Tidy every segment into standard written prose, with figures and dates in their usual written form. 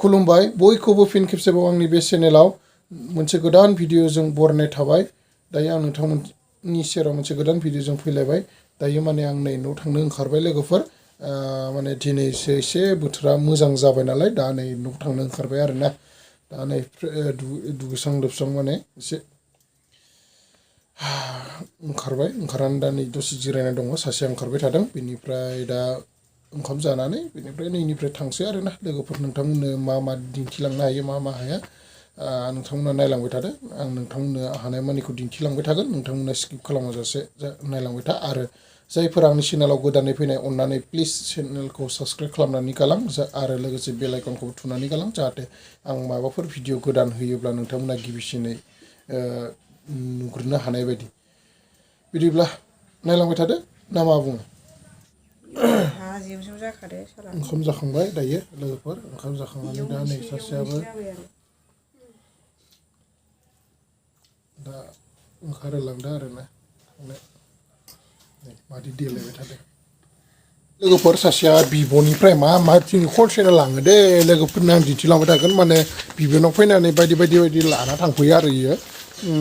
खुलुमबाय बयखौबो फिन खेबसेबाव आंनि बे चेनेलाव मोनसे गोदान भिडिअजों बरायनाय थाबाय दायो आं नोंथांमोननि सेराव मोनसे गोदान भिडिअजों फैलायबाय दायो माने आं नै न'आव थांनो ओंखारबाय लोगोफोर माने दिनैसो एसे बोथोरा मोजां जाबाय नालाय दा नै न'आव थांनो ओंखारबाय आरोना दा नै दुगैस्रां लोबस्रां माने एसे ओंखारबाय ओंखारनानै दा नै दसे जिरायना दङ सासेया ओंखारबाय थादों बेनिफ्राय दा ओंखाम जानानै बेनिफ्राय नैनिफ्राय थांसै आरोना लोगोफोर नोंथांमोननो मा दिन्थिलांनो हायो मा हाया नोंथांमोना नायलांबाय थादो आं नोंथांमोननो हानायमानिखौ दिन्थिलांबाय थागोन नोंथांमोना स्किप खालामाजासे नायलांबाय था आरो जायफोरा आंनि चेनेलाव गोदानै फैनाय अननानै प्लिज चेनेलखौ साबस्क्राइब खालामनानै गालां आरो लोगोसे बेल आइकनखौ थुनानै गालां जाहाथे आं माबाफोर भिडिअ गोदान होयोब्ला नोंथांमोना गिबिसिनै नुग्रोनो हानाय बायदि बिदिब्ला नायलांबाय थादो ना मा बुङो ओंखाम जाखांबाय दायो लोगोफोर ओंखाम जाखांनानै दा नै सासेयाबो दा ओंखारलांदों आरोना थांनो मादि देलायबाय थादों लोगोफोर सासेया बिब'निफ्राय मा जोंनि हलसेलाव लाङो दे लोगोफोरनो आं दिन्थिलांबाय थागोन माने बिब'नाव फैनानै बायदि लाना थांफैयो आरो इयो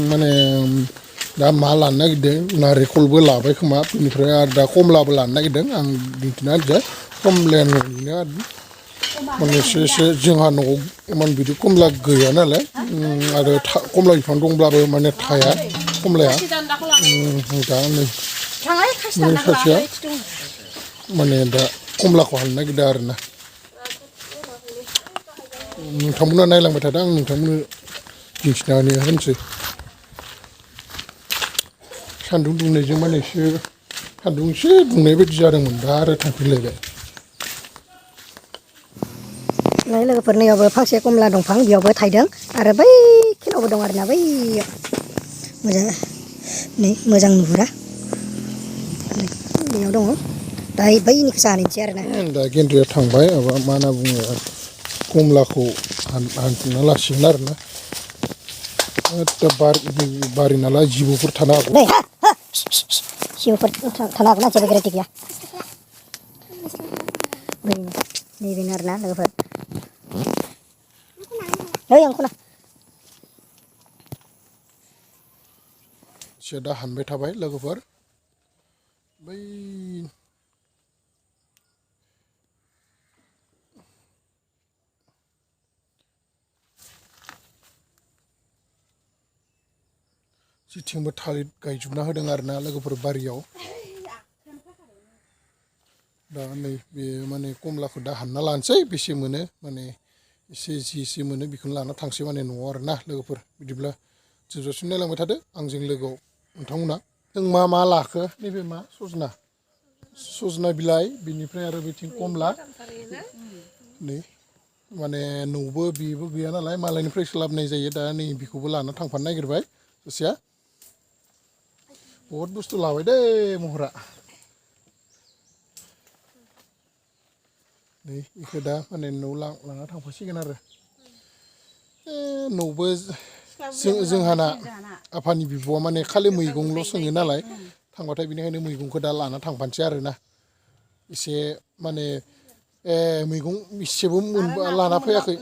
माने दा मा लानो नागिरदों नारेंखलबो लाबाय खोमा बेनिफ्राय आरो दा कमलाबो लानो नागिरदों आं दिन्थिना होदो कमलायानो आरो माने एसे जोंहा न'आव इमान बिदि कमला गैया नालाय आरो कमला बिफां दंब्लाबो माने थाया कमलाया दा नै सासेया माने दा कमलाखौ हाननो नागिरदों आरोना नोंथांमोना नायलांबाय थादों आं नोंथांमोननो दिन्थिनानै होनोसै सान्दुं दुंनायजों माने सान्दुं एसे दुंनाय बायदि जादोंमोन दा आरो थांफिनलायबाय लोगोफोरनियावबो फांसे कमला दंफां बेयावबो थायदों आरो बै खिनावबो दं आरोना बैयाव मोजां नुहुरा बेयाव दङ दा बैनिखौ जाहैनोसै आरोना दा गेन्द्रिया थांबाय मा होनना बुङो कमलाखौ हानफिनना लासिगोन आरोना बारि नालाय जिबौफोर थानो हागौ जिबौफोर थानो हागौ ना जेबो गेरेन्टि गैया नैबेनो आरोना लोगोफोर आं खना दा हानबाय थाबाय लोगोफोर बै जेथिंबो थालिर गायजोबना होदों आरोना लोगोफोर बारियाव दा नै बे माने कमलाखौ दा हानना लानोसै बेसे मोनो माने एसे मोनो बेखौनो लाना थांसै माने न'आव आरोना लोगोफोर बिदिब्ला जोबजासिम नायलांबाय थादो आंजों लोगोआव नोंथांमोना जों मा लाखो नैबे मा सजना बिलाइ बिनिफ्राय आरो बिथिं कमला नै माने न'बो बेबो गैया नालाय मालायनिफ्रायसो लाबोनाय जायो दा नै बेखौबो लाना थांफानो नागिरबाय सासेया बहुद बुस्थु लाबाय दे महरा नै बेखौ दा माने न'आव लाना थांफासिगोन आरो न'बो जोंहाना आफानि बिब'आ माने खालि मैगंल' सोङो नालाय थांबाथाय बेनिखायनो मैगंखौ दा लाना थांफानोसै आरोना एसे माने मैगं इसेबो लाना फैयाखै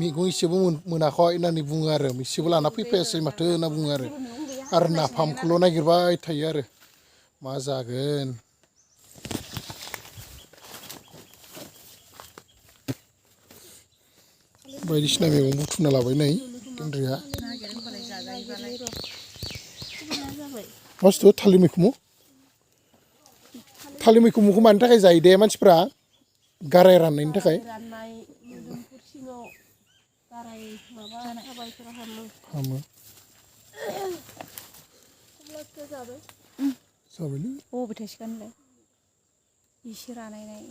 मैगं इसेबो मोनाखै होननानै बुङो आरो इसेबो लाना फैफायासै माथो होनना बुङो आरो नाफामखौल' नागिरबाय थायो आरो मा जागोन बायदिसिना मैगं बुथुमना लाबाय नै गेन्द्रिया मस्थ' थालिर मैखुनखौ मानि थाखाय जायो दे मानसिफ्रा गाराय राननायनि थाखाय हामो जाबायलै बबे थासिगोनलाय एसे रानायनाय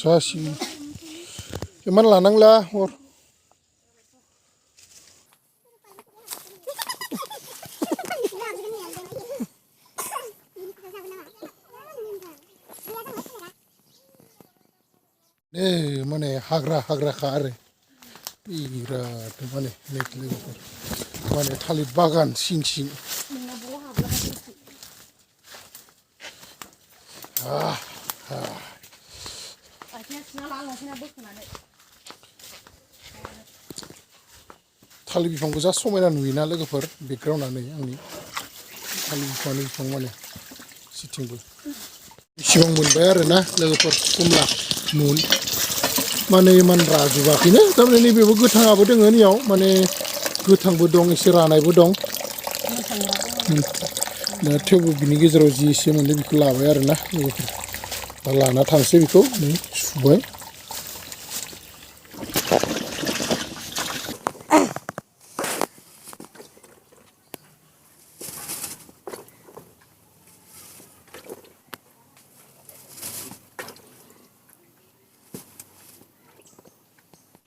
सासि इमान लानांला हर माने हाग्राखा आरो बिराद माने लोगोफोर माने थालिर बागान सिं सिं थालिर बिफांखौ जा समायना नुयोना लोगोफोर बेकग्राउन्डआनो आंनि थालिर बिफां माने सिथिंबो इसिबां मोनबाय आरोना लोगोफोर कमला नुन माने इमान राजुबाखैनो थारमाने नैबेबो गोथाङाबो दोङो नैयाव माने गोथांबो दं एसे रानायबो दं दा थेवबो बिनि गेजेराव जि एसे मोनदों बेखौ लाबाय आरोना लोगोफोर दा लाना थांसै बेखौ नै सुबाय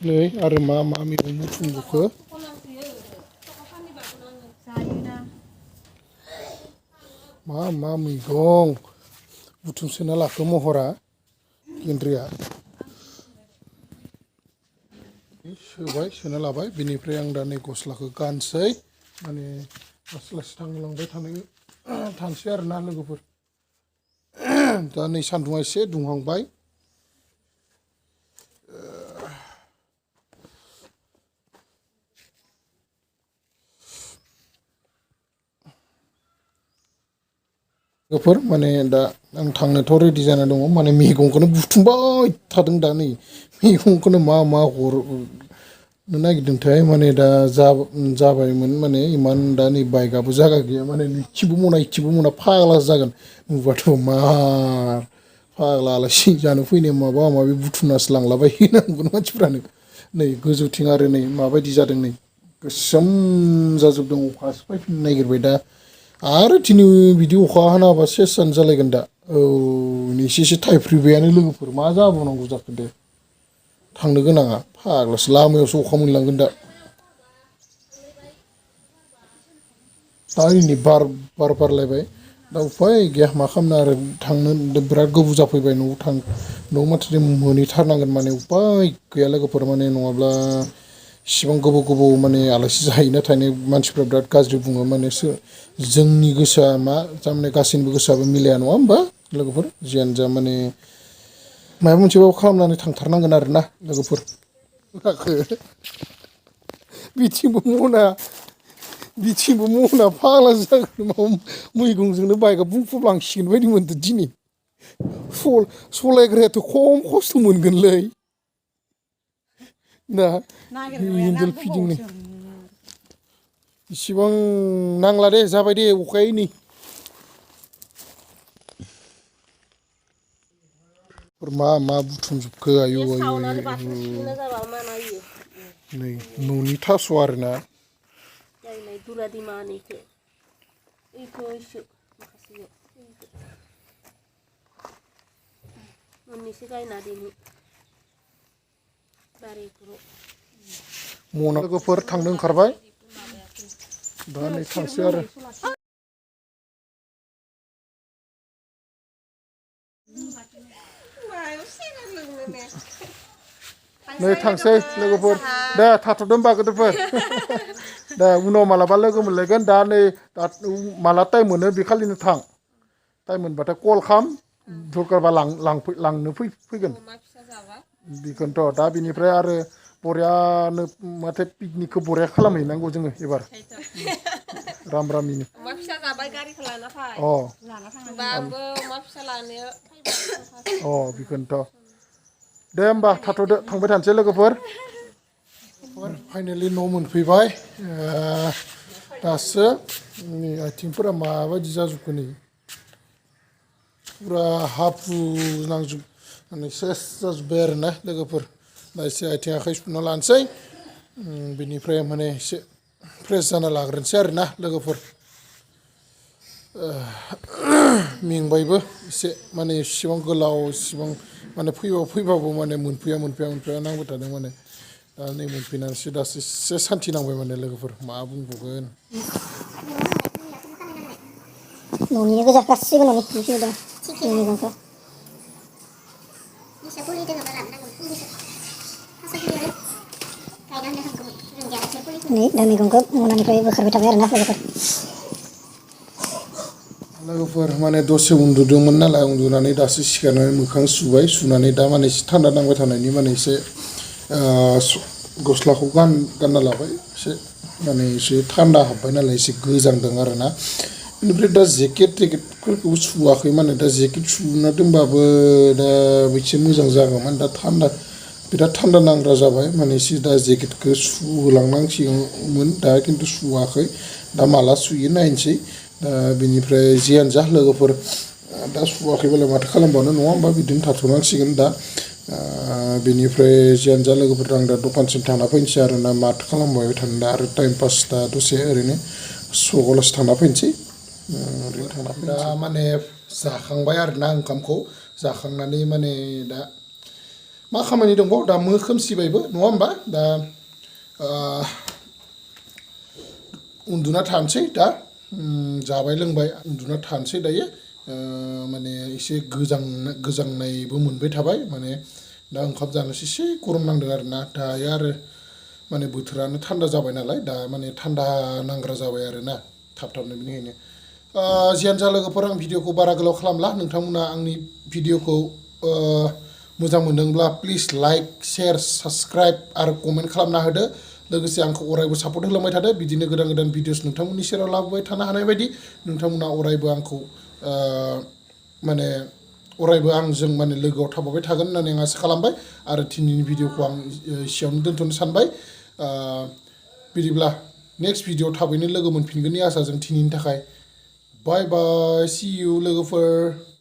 नै आरो मा मैगं बुथुमबोखो मा मैगं बुथुमसोना लाखो महरा गेन्द्रिया सोबाय सोना लाबाय बिनिफ्राय आं दा नै गस्लाखौ गानसै माने लासै लासै थांलांबाय थानोसै आरोना लोगोफोर दा नै सान्दुंआ एसे दुंहांबाय लोगोफोर माने दा आं थांनोथ' रेडि जाना दङ माने मैगंखौनो बुथुमबाय थादों दा नै मैगंखौनो मा हरनो नागिरदोंथाय माने दा जाबायमोन माने इमान दा नै बाइकआबो जागा गैया माने इथिंबो मना फाग्लासो जागोन नुबाथ' मार फाग्ला आलासि जानो फैनाय माबा माबि बुथुमनासो लांलाबायो नांगौन मानसिफ्रानो नै गोजौथिं आरो नै माबायदि जादों नै गोसोम जाजोबदों अखासो फैफिननो नागिरबाय दा आरो दिनै बिदि अखा हानाबा सेसानो जालायगोन दा औ एसे थाइफ्रिबायानो लोगोफोर मा जाबावनांगौ जाखो दे थांनो गोनाङा फाग्लासो लामायावसो अखा मोनलांगोन दा नै बार बारलायबाय दा उफाय गैया मा खालामनो आरो थांनो बिराद गोबाव जाफैबाय न'आव माथो मोनहैथारनांगोन माने उफाय गैया लोगोफोर माने नङाब्ला इसिबां गोबाव माने आलासि जाहैनो थाखाय मानसिफ्रा बिराद गाज्रि बुङो माने जोंनि गोसोआ मा थारमाने गासैनिबो गोसोआबो मिलाया नङा होमबा लोगोफोर जियानो जा माने माबा मोनसेबाबो खालामनानै थांथारनांगोन आरोना लोगोफोर बिथिंबो मना फाग्लासो जागोन माबा मैगंजोंनो बाइकआ बुंफबलांसिगोन बायदि मोनदों दिनै सलायग्रायाथ' खम खस्थ' मोनगोनलै ना हेन्देल फिदिंनो इसिबां नांला दे जाबाय दे अखाया नै मा बुथुमजोबखो आयु नै न'नि थास' आरोना मना लोगोफोर थांनो ओंखारबाय दा नै थांसै आरो नै थांसै लोगोफोर दे थाथ'दो होनबा गोदोरफोर दे उनाव मालाबा लोगो मोनलायगोन दा नै माला टाइम मोनो बे खालिनो थां टाइम मोनबाथाय कल खालाम दरकारबा लांनो फैगोन बेखौनोथ' दा बिनिफ्राय आरो बरियानो माथो पिकनिकखौ बरिया खालामहैनांगौ जोङो एबार रामिनो बेखौनोथ' दे होमबा थाथ'दो थांबाय थानोसै लोगोफोर फाइनेलि न' मोनफैबाय दासो आथिंफोरा माबायदि जाजोबखो नै फुरा हाब्रु नांजोबनानै सेस जाजोब्बाय आरोना लोगोफोर दा एसे आथिं आखाइ सुना लानोसै बिनिफ्राय माने एसे फ्रेस जाना लाग्रोनोसै आरोना लोगोफोर मेंबायबो एसे माने इसेबां गोलाव इसेबां माने फैबाबो माने मोनफैया नांबाय थादों माने दा नै मोनफैनानैसो दासो एसे सान्थि नांबाय माने लोगोफोर मा बुंबावगोन न'निनो गोजा गासिबो न'नि मैगंखौ नै दा मैगंखौ मनानिफ्राय बोखारबाय थाबाय आरोना लोगोफोर लोगोफोर माने दसे उन्दुदोंमोन नालाय उन्दुनानै दासो सिखारनानै मोखां सुबाय सुनानै दा माने एसे थान्दा नांबाय थानायनि माने एसे गस्लाखौ गानना लाबाय एसे माने एसे थान्दा हाबबाय नालाय एसे गोजांदों आरोना बेनिफ्राय दा जेकेटफोरखौ सुवाखै माने दा जेकेट सुना दोनबाबो दा एसे मोजां जागौमोन दा बिराद थान्दा नांग्रा जाबाय माने एसे दा जेकेटखौ सुहोलांनांसिगौमोन दा खिन्थु सुवाखै दा माला सुयो नायनोसै दा बिनिफ्राय जियानो जा लोगोफोर दा सुवाखैबालाय माथो खालामबावनो नङा होमबा बिदिनो थाथ'नांसिगोन दा बिनिफ्राय जियानो जा लोगोफोर आं दा दखानसिम थांना फैनोसै आरोना माथो खालामबाय थानो दा आरो टाइम पास दा दसे ओरैनो सकआवलासो थांना फैनोसै ओरैनो थांना दा माने जाखांबाय आरोना ओंखामखौ जाखांनानै माने दा मा खामानि दंबावो दा खोमसिबायबो नङा होमबा दा उन्दुना थानोसै दा जाबाय लोंबाय उन्दुना थानोसै दायो माने एसे गोजांनायबो मोनबाय थाबाय माने दा ओंखाम जानोसै एसे गरम नांदों आरोना दायो आरो माने बोथोरानो थान्दा जाबाय नालाय दा माने थान्दा नांग्रा जाबाय आरोना थाबनो बेनिखायनो जियानो जा लोगोफोर आं भिडिअखौ बारा गोलाव खालामला नोंथांमोना आंनि भिडिअखौ मोजां मोनदोंब्ला प्लिज लाइक शेयार साबसक्राइब आरो कमेन्ट खालामना होदो लोगोसे आंखौ अरायबो सापर्ट होलांबाय थादो बिदिनो गोदान गोदान भिडिअस नोंथांमोननि सेराव लाबोबाय थानो हानाय बायदि नोंथांमोना अरायबो आंखौ माने अरायबो आंजों माने लोगोआव थाबाय थागोन होननानै आं आसा खालामबाय आरो दिनैनि भिडिअखौ आं एसेयावनो दोनथ'नो सानबाय बिदिब्ला नेक्स्ट भिडिअआव थाबैनो लोगो मोनफिनगोननि आसाजों दिनैनि थाखाय बाय बाय सि इउ लोगोफोर